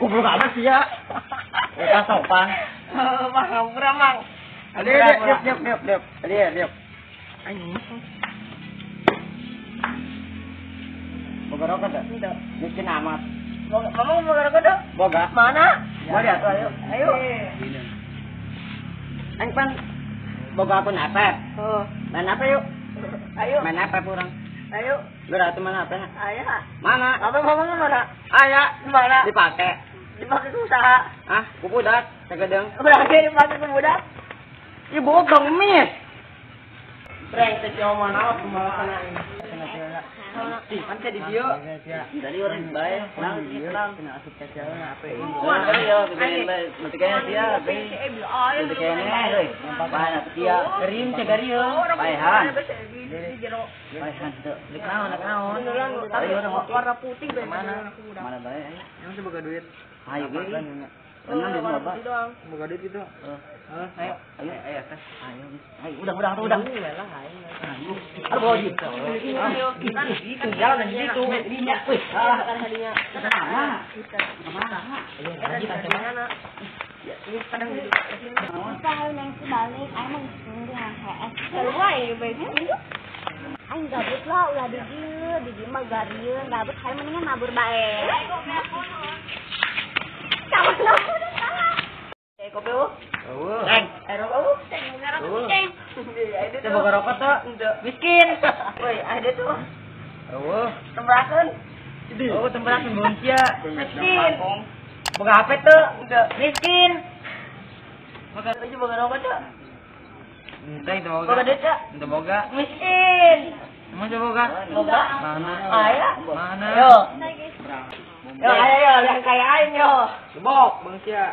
Goblok amat sih ya. Eta sopan. Mang, hampura mang. Liep liep liep liep. Liep liep. Anjing. Boga rokok dah? Tidak. Miskin amat. Mamang boga rokok dah? Boga. Mana? Mau lihat tuh, ayo. Ayo. Aing pan boga akun HP. Oh. Main apa yuk? Ayo. Main apa kurang? Ayo. Berarti mana apa? Ayo. Mana? Apa mamang mana? Aya. Mana? Dipakai. Dipakai ku usaha. Ah, ku budak, sagedeng. Berarti dipakai ku budak. Ibu dong mis. Brengsek jauh mana aku malah kena ini. Kan di dia. Dari orang baik, nang kena asup ke jalan apa ini. Mati kayaknya dia, mati kayaknya euy. Bahan dia, kering cegari yo. Bahan. Bahan tuh. Naon naon. Warna putih bae. Mana? Mana bae? Emang sih boga duit. Ayo ge. Tenang di bapak. Boga duit gitu. Heeh, ayo. Ayo, ayo, ayo. Ayo, udah, udah, udah. Aduh, bawa gitu. Ayo, kan itu jalan di situ. Dinya, wih. Kan hadinya. Kemana? Kemana? Ayo, lanjut kemana? Ya, ini kadang gitu. Kalau neng balik, aing mah geus HS. Sarua ya, bae. Aing gabut lah ulah di dieu mah garieun, gabut hayu mendingan mabur bae. Sama Eh, kopi eueuh. Eueuh. Neng, eh rokok eueuh, ceng ngarokok ceng. Teu boga rokok teu? Henteu. Miskin. Woi, ada tuh. Eueuh. Temberakeun. Oh, temberakeun beun sia. Miskin. Boga HP teu? Henteu. Miskin. Boga aja boga rokok teu? Henteu teu boga. Boga duit teu? Henteu boga. Miskin. Emang teu boga? Boga. Mana? Aya. Mana? Yo. Yo, ayo yo, yang kaya aing yo. Gebok, bang sia.